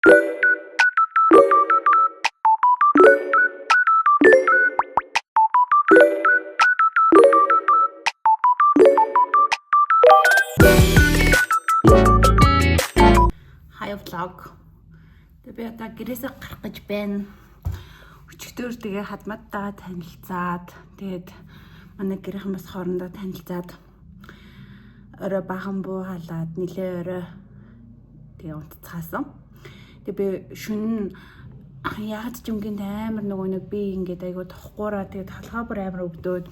Hi vlog. Тэгээ би одоо гэрээсээ гарах гэж байна. Өчигдөр тэгээ хадматтайгаа танилцаад, тэгээд манай гэрийнхэн бас хоорондоо танилцаад, орой баахан буу халаад, нилээ орой тэгээ унтцгаасан. Тэгээ би шөнө яагаад ч юм гинт амар нөгөө нэг би ингээд айгу тохгоораа, тэгээд толгой бүр амар өвдөөд,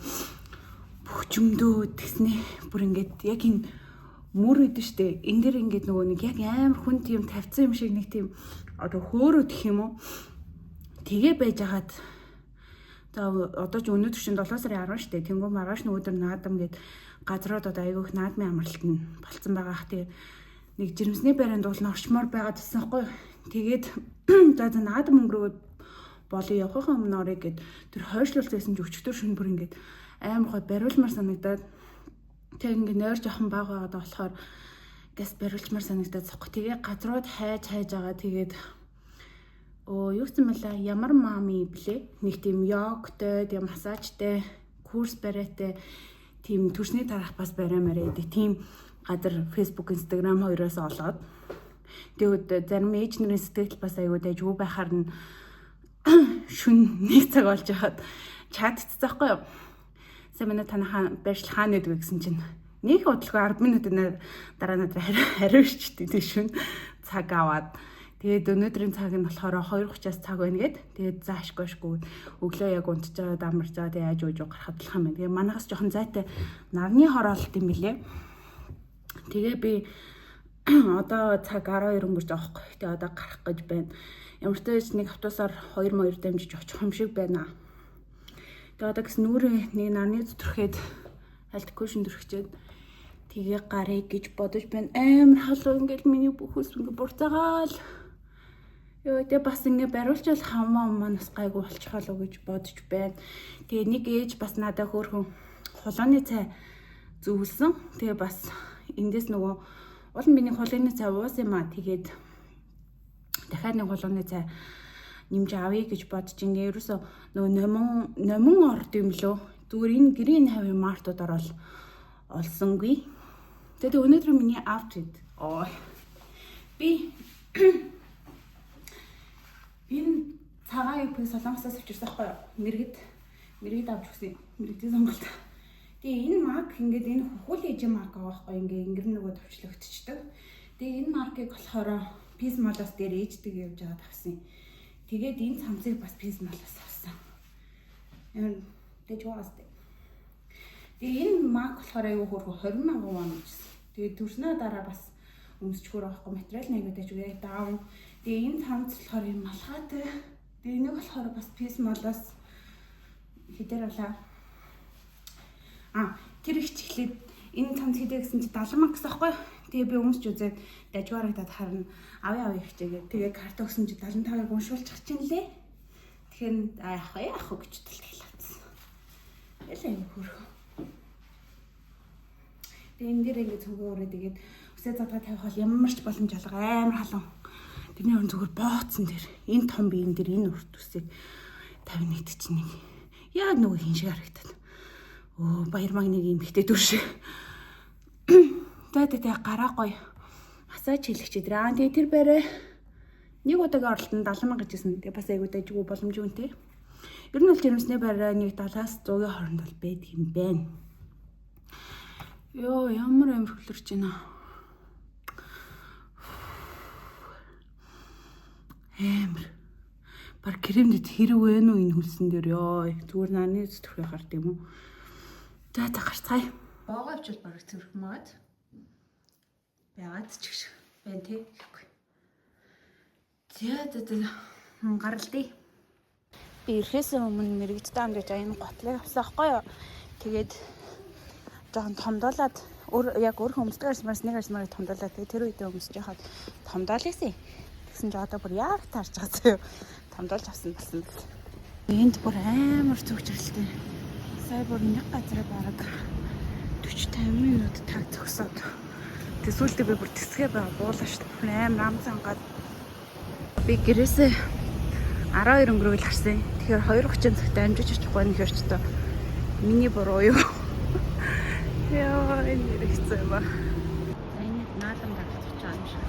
бөхчмдөө тэгснэ, бүр ингээд яг энэ мөр өгдөн штэ. Энэ дэр ингээд нөгөө нэг яг амар хүн тийм тавьсан юм шиг нэг тийм одоо хөөрөө гэх юм уу. Тэгээ байж хагаад, за, одоо ч өнөөдөр чинь 7 сарын 10 штэ. Тэнгүү маргааш нь өдөр наадам гээд газрууд одоо айгүйх наадмын амралт нь болцсон байгаа х. Тэгээ нэг жирэмсний байранд уул нь орчмоор байгаа гэсэн хгүй. Тэгээд за, наадам өнгөрөөд болоо, явахын өмнө орё гэд тэр хойшлуулсан байсан чи өчигдөр шөнө бүр ингээд амар гой бариулмаар санагдаад, тэг ингээд нойр жоохон бага байгаад болохоор газ бариулчмаар санагдаад зогх. Тэгээ газрууд хайж хайж байгаа, тэгээд юу гэсэн мэлээ, ямар мами блэ? Нэг тийм йогтой, тийм массажтай, курс бариатай, тийм төрсний дараах бас бариа мараа гэдэг тийм газар Facebook, Instagram хоёроос олоод, тэгээд зарим ээж нарын сэтгэл бас аягүй дайжгүй байхаар нь шүн нэг цаг болж хахад чатцсан байхгүй юу? Сайн манай танахаа байршил хаана гэдэг вэ гэсэн чинь нэг удалгүй 10 минутын дараа надад хариу өчтөө. Тэг шүн цаг аваад, тэгээд өнөөдрийн цаг нь болохоор 2:30-аас цаг байна гэд. Тэгээд заашгүй ашгүй өглөө яг унтж байгаа, дамарч байгаа, тэгээд яаж ууж гарахад болох юм байна. Тэгээд манахаас жоохон зайтай нарны хороолт юм билэ. Тэгээ би одоо цаг 12 өнгөрч байгаа байхгүй. Тэгээ одоо гарах гэж байна. Ямар ч тач нэг автобусаар 2 2 дамжиж очих юм шиг байна. Тэгээ одоо гэсэн нүрээ нэг нарны зүтрхэд альт кушн төрхчээд тэгээ гарыг гэж бодож байна. Амар халуун, ингээл миний бүх ус ингээ бурцаагаал. Йоо, тэгээ бас ингээ бариулчвал хамаа манаас гайгүй болчихоолоо гэж бодож байна. Тэгээ нэг ээж бас надад хөөрхөн хулууны цай зөвлөсөн. Тэгээ бас эндээс нөгөө уул нь миний хулууны цай уусан юм аа. Тэгээд дахиад нэг хулууны цай нэмж авъя гэж бодож, ингээ ерөөсөө нөгөө номон номон орд юм лөө. Зүгээр энэ гэрийн хавийн мартууд орол олсонгүй. Тэгээд өнөөдөр миний outfit. Оо. Би энэ цагаан юбка Солонгосоос авчирсан байхгүй юу? Мэргэд мэргэд авч өгсөн. Мэргэдийн сонголт. Тэгээ энэ марк ингээд энэ хөхүүл ээжийн марк байгаа байхгүй, ингээ ингэр нөгөө товчлогдчихдаг. Тэгээ энэ маркийг болохоор Peace Mall-оос дээр ээждэг явж байгаад авсан. Тэгээд энэ цамцыг бас Peace Mall-оос авсан. Ямар дэж байгаас. Тэгээ энэ марк болохоор айгүй хөөрхөн, 20 мянган вон гэжсэн. Тэгээд төрснөө дараа бас өмсчгөр байхгүй, материал нэг дэж үгүй даун. Тэгээ энэ цамц болохоор юм малгайтай. Тэгээ энийг болохоор бас Peace Mall-оос хэдээр авлаа. Тэр их чиглээд энэ цамц хэдээ гэсэн чи 70 мянга гэсэн аахгүй. Тэгээ би өмсч үзээд дажгүй харагдаад харна. Авъя, авъя хичээгээ. Тэгээ карт өгсөн чи 75-ыг уншуулчих чинь лээ. Тэгэхээр яах вэ, яах вэ гэж тэгэл авсан. Ял юм хөрхөн. Тэгээ энэ дээр ингэ цүнхээ өрөө, тэгээд үсээ задгаа тавих бол ямар ч боломж алга, амар халуун. Тэрний өмнө зүгээр бооцсон дээр энэ том биеэн дээр энэ урт үсийг 51 чинь нэг яг нөгөө хин шиг харагдаад. Өө, баяр маг нэг юм ихтэй дүр шиг. За, тэгээ гараа гоё массаж хийлгэж идрээ. Аа, тэгээ тэр барай нэг удаагийн оролтод 70 мянга гэжсэн. Тэгээ бас айгуу дайжгүй, боломжгүй үнэтэй. Ер нь бол жирэмсний барай нэг 70-аас 100-ийн хооронд бол байдаг юм байна. Йоо, ямар амар хөлөрч байна. Амар. Бар кремдэд хэрэг вэ нү энэ хөлсөн дээр, ёо. Зүгээр нарны зүтгэх гард юм уу? За за, гарцгаая. Боогоо авчвал бараг цэвэрхэн магаад байгаад ч гэх байна те. За за за, гаралдээ. Би ирэхээс өмнө мэрэгдтэй амжиж энэ готлыг авсан байхгүй юу? Тэгээд жоохон томдоолоод, өөр яг өөр өмсдөг арсмаас нэг арсмаар томдоолоод, тэгээд тэр үедээ өмсөж яхад томдоол исэн. Тэгсэн чинь одоо бүр яг таарч байгаа заяа. Томдоолж авсан болсон бэл. Энд бүр амар зүгчрэлтэй. Сая бүр нэг газар бараг 40 50 минут таг зогсоод. Тэг сүүлдээ би бүр тэсгээ байгаа буулаа шүү дээ. Амар ам зангаад. Би гэрээсээ 12 өнгөрөөл гарсан. Тэгэхээр 2:30 цагт амжиж очихгүй нөхөр ч одоо миний буруу юу? Яа, энэ нэр хэцүү юм ба. За, энэ наалам гарч байгаа юм шиг.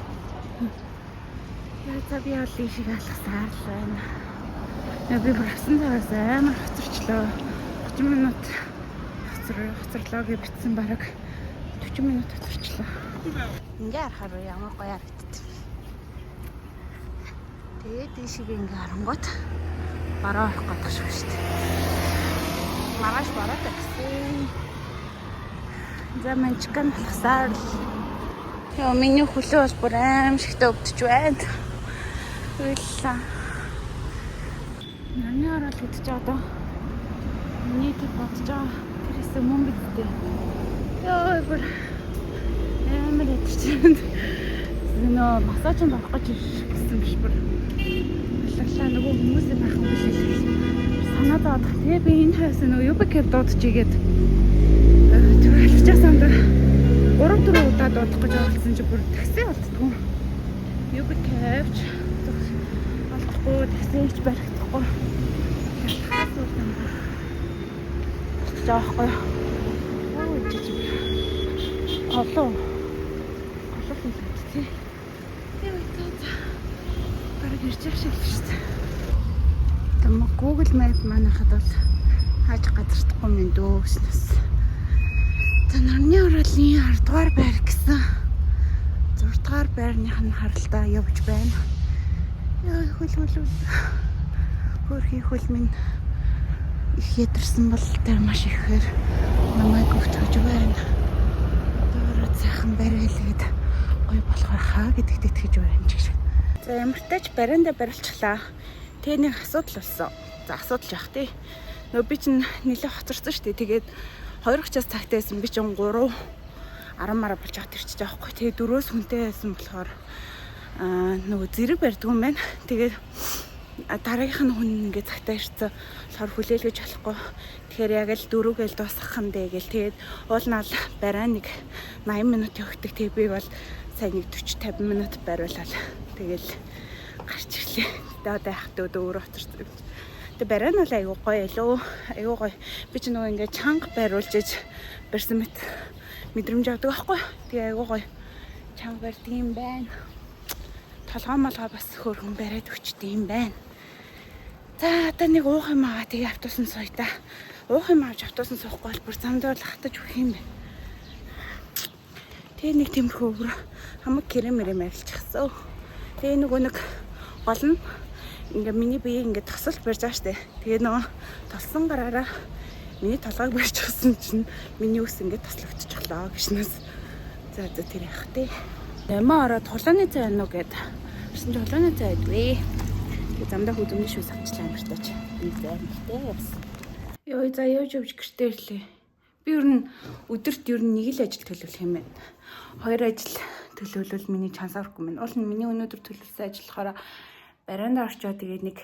Яа, за, би бол ийшээ алхасаар л байна. Яа, би бүр авсан цагаас амар хоцорчлоо. 30 минут хоцорлоо гэж бичсэн, бараг 40 минут хоцорчлоо. Ингээ харахаар ямар гоё харагдчих. Тэгээд ийшээ ингээ харангуут бараа орох гэдэг шиг шүү дээ. Маргааш бараад гэсэн. За, манчкан алхасаар л. Яа, миний хөлөө бол бүр аймшигтай өвдөж байна. Уйлаа. Нарны орол гэдэг чи одоо миний тэр бодож байгаа тэр хэсэг мөн биз дээ. Йоо, бүр амар ядчих. Нөө массажинд орох гэж гэсэн биш, бүр. Алглаа, нөгөө хүмүүсийн байхan хүлээлгэл санаа зовоод. Тэгээ би энэ хавьс нөгөө UberCab дуудаж игээд тэр алхажаасан даа 3 4 удаа дуудах гэж оролцсон чи бүр такси олддоггүй. UberCab ч олдохгүй, таксич баригдахгүй. Ялхаас үл юм. Болчих жоохгүй. Оо, чи чи. Голоо. Голоо л тий. Тэгээ за. Бараг ирж явах шиг л шүү дээ. Тэм Google Map манайхад бол хааж газардахгүй юм дөө гэснээс. За, нарны ороолын 10 дугаар байр гэсэн. 6 дугаар байрных нь харалтаа явж байна. Яа, хөл хөл хөл. Хөөрхий хөл минь их ядарсан бол тэр маш ихээр намайг өвтгөж байна. Доороо сайхан бариалгээд гоё болохоор хаа гэдэгт итгэж байна ч гэж. За, ямар ч бариандаа барилчлаа. Тэгээ нэг асуудал болсон. За, асуудал яах тий. Нөө би чинь нэлээд хоцорсон шүү дээ. Тэгээд 2 час цагтай байсан. Би чинь 3 10 мараа болж явах тэрчиж байгаа байхгүй. Тэгээ дөрөөс хүнтэй байсан болохоор нөгөө зэрэг барьдгүй юм байна. Тэгээд дараагийнх нь хүн ингээд цагтаа ирсэн болохоор хүлээлгэж болохгүй. Тэгэхээр яг л дөрөвгээл дуусгах юм дээ гэл. Тэгээд уулнаал барай нэг 80 минут явагддаг. Тэгээ би бол сая нэг 40 50 минут бариулаад тэгэл гарч ирлээ. Тэгээ одоо яах вэ, өөрөө хоцорсон. Тэгээ барай нь бол айгуу гоё элөө. Айгуу гоё. Би ч нөгөө ингээд чанга бариулж иж барьсан мэт мэдрэмж авдаг байхгүй. Тэгээ айгуу гоё чанга барьдаг юм байна. Толгой молгой бас хөөрхөн бариад өчтдөг юм байна. За, одоо нэг уух юм аа, тэгээ автобусан сууя та. Уух юм авч автобусан суухгүй бол бүр замдаа бол хатаж өгөх юм байна. Тэгээ нэг тиймэрхүү бүр хамаг крем мэрэм арилчихсан. Тэгээ нөгөө нэг гол нь ингээ миний бие ингээ тосолт барьж байгаа штэ. Тэгээ нөгөө толсон гараараа миний толгойг барьчихсан чинь миний үс ингээ тослогдчихлоо гэшнээс. За за, тэр яах вэ? Ямаа ороод хулааны цай байна уу гэд. Ирсэн чи хулааны цай байдгүй. Тэгээ замдаа хүзэмний шүүс авчлаа амартай ч. Нэг зай нэгтэй явсан. Йой, за, явж явж гэртээ ирлээ. Би ер нь өдөрт ер нь нэг л ажил төлөвлөх юм байна. Хоёр ажил төлөвлөл миний чансаа орохгүй юм байна. Уул нь миний өнөөдөр төлөвлөсөн ажил болохоор бариандаа орчоо тэгээд нэг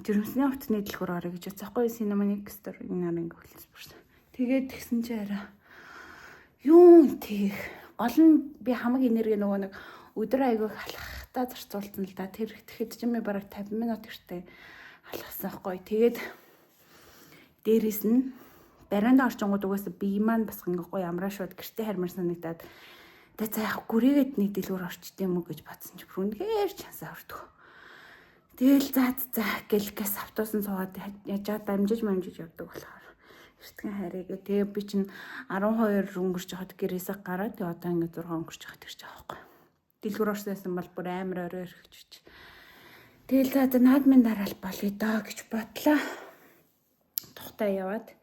жирэмсний хувцсны дэлгүүр орё гэж бодсон байхгүй, Cinema Store энэ нар ингээ хөлс бүрсэн. Тэгээд тэгсэн чи арай юу тэгэх гол нь би хамаг энерги нөгөө нэг өдөр айгүй алхахтаа зарцуулсан л да. Тэр тэгэхэд чи ми бараг 50 минут гэртээ алхасан байхгүй. Тэгээд дээрэс нь бариандаа орчингууд угаасаа бие маань бас ингээ гоё амраа шууд гэртээ хармаар санагдаад, тэгээ за яг гүрийгээд нэг дэлгүүр орчт юм уу гэж бодсон чи бүр үнэхээр чансаа өртгөө. Тэгэл за за гэл гэс автобусан суугаад яжаа дамжиж мамжиж явдаг болохоор эртгэн хайрыг. Тэгээ би чинь 12 өнгөрч хахад гэрээсээ гараад, тэгээ одоо ингээ 6 өнгөрч хахад ирж байгаа байхгүй. Дэлгүүр орсон бол бүр амар орой өрхөж. Тэгэл за за, наадмын дараа л болъё доо гэж бодлоо. Тухтай яваад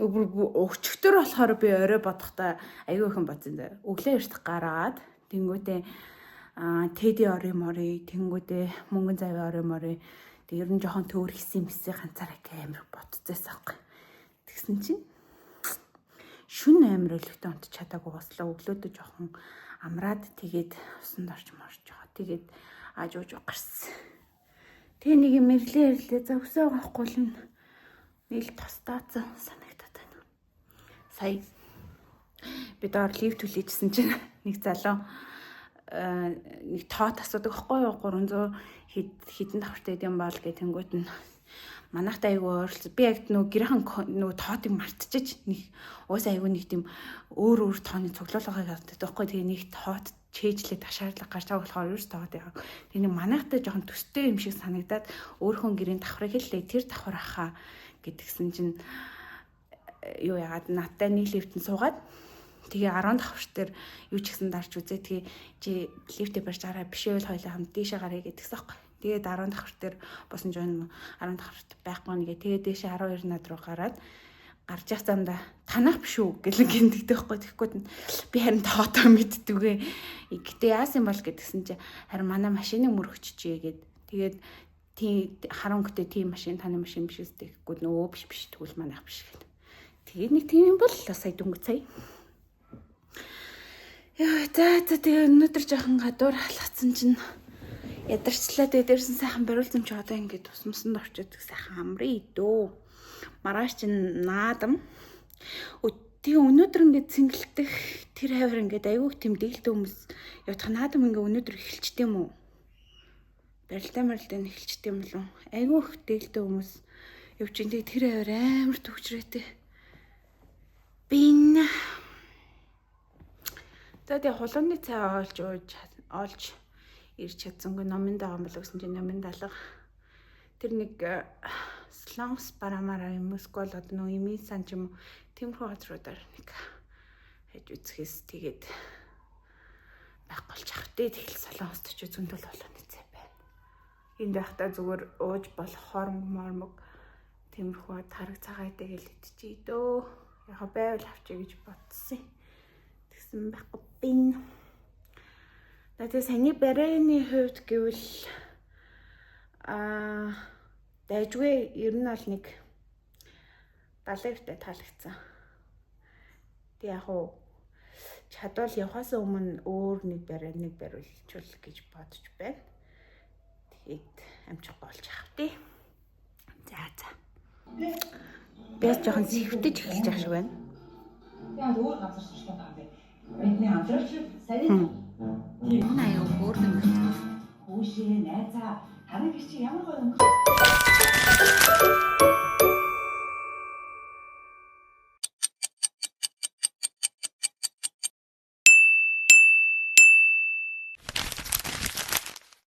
өчигдөр болохоор би орой бодохдоо аюу ихэн бодсон заа. Өглөө эрт гараад тэнгүүтээ Тэди орё морё, тэнгүүтээ мөнгөн завын орё морё. Тэг ер нь жоохон төөр хийсэн юмсээ ганцаараа амар бодцоос аахгүй. Тэгсэн чинь шүн амар өлегтэй унтч чадаагүй бослоо. Өглөөдөө жоохон амраад тэгээд усанд орж морж байгаа. Тэгээд ааж ууж гарсан. Тэгээ нэг юм мэрлээ ирлээ. За, өсөө авахгүй л нэг л тостаацсан санагдаад байна. Сая би доор лифт хүлээжсэн чинь нэг залуу Нэг тоот асуудаг байхгүй юу, 300 хэд хэдэн давхартай юм бол гэх тэнгуут нь манайхтай айгүй ойролцоо. Би яг нөгөө гэрийнхэн нөгөө тоотыг мартчихаж, нэг уус айгүй нэг тийм өөр өөр тооны цуглуулгыг авдаг байхгүй. Тэгээ нэг тоот чэйжлээд шаардлага гарч байгаа болохоор ерөөс тоот яг. Тэгээ нэг манайхтай жоохон төстэй юм шиг санагдаад өөрийнхөө гэрийн давхрыг хэллээ. Тэр давхар ахаа гэдгсэн чинь юу яагаад надтай нэг лифтэнд суугаад, тэгээ 10 давхар дээр юу ч гэсэн дарж үзээ. Тэгээ чи лифтээ барьж гараа, биш байвал хоёлаа хамт дээшээ гаръя гэдгсэн аахгүй. Тэгээд 10 давхар дээр босон чинь 10 давхарт байхгүй нэгэ. Тэгээд дээшээ 12 над руу гараад, гарч явах замдаа "Танах биш үү?" гэлэн гинтгдэг байхгүй. Тэгэхгүй би харин тоотоо мэддэггүй. Гэтэ яасан бол гэдгсэн чи харин манай машины мөрөгчжээ гэд. Тэгээд тий, харан өнгөтэй тийм машин таны машин биш үстэй гэхгүй, нөө биш биш, тэгвэл манайх биш гэд. Тэгээд нэг тийм юм бол сая дөнгөж сая. Яа, за за, тэгээ өнөөдөр жоохон гадуур халахсан чинь ядарчлаа. Тэгээ дээрсэн сайхан бариулсан чи одоо ингээд ус мусанд орчод сайхан амрын идөө. Маргааш чинь наадам. Тэгээ өнөөдөр ингээд цэнгэлдэх тэр хавар ингээд айгүйх тийм дээлтэй хүмүүс явах наадам ингээд өнөөдөр эхэлчихдээ юм уу? Барилдаа марилдаа нь эхэлчихдээ юм болов уу? Айгүйх дээлтэй хүмүүс явж ин. Тэгээ тэр хавар амар төвчрээтэй. Би энэ. За, тэгээ хулууны цай олж ууж олж ирж чадсангүй, номын дагаа болов гэсэн чинь номын далга. Тэр нэг Солонгос барамаараа юм эсвэл одоо нөгөө эмийн сан ч юм уу, тиймэрхүү газруудаар нэг хайж үзэхээс тэгээд байхгүй болж ах тэ. Тэгэл Солонгост ч зөндөл хулууны цай байна. Энд байхдаа зүгээр ууж болох хормог мормог, тиймэрхүү тараг цагаатай гэл идчихье дөө. Яг байвал авчия гэж бодсон. Тэгсэн байхгүй бин. За, тэгээ саяны барайны хувьд гэвэл дайжгүй, ер нь бол нэг 70% таалагдсан. Тэг яг уу чадвал явахаас өмнө өөр нэг барай нэг бариулчвал гэж бодож байна. Тэгээд амжихгүй болж авах тий. За за. Би бас жоохон сэвтэж эхэлж байгаа шиг байна. Яг өөр газар сурчлаа байгаа юм бэ. Бидний хамтрагч сая Энэ аюу хөөрхөн юм. Хүүшээ, найзаа, танай гэр чи ямар гоё өнгө